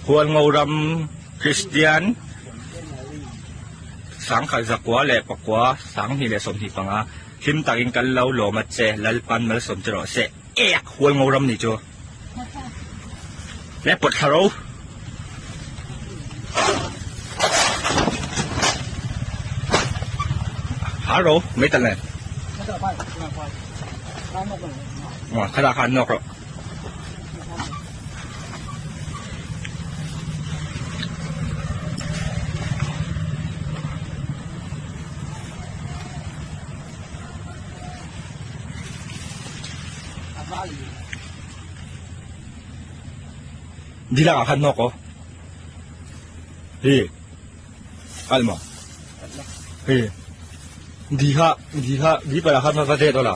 Hualngo ram Kristian sangkhat zakua leh pakua sanghnih leh 25 hlim takin kan lo lawm a che Lalpan malsawm che rawh se ek Hualngo ram nih chu le pawt thla ro. Há ro mai tal nen. Kha khan nawk rawh. Di lakah khan nawk aw. Hi. Kal maw? Hi. Di kha, di kha, di palah khan va zet aw la.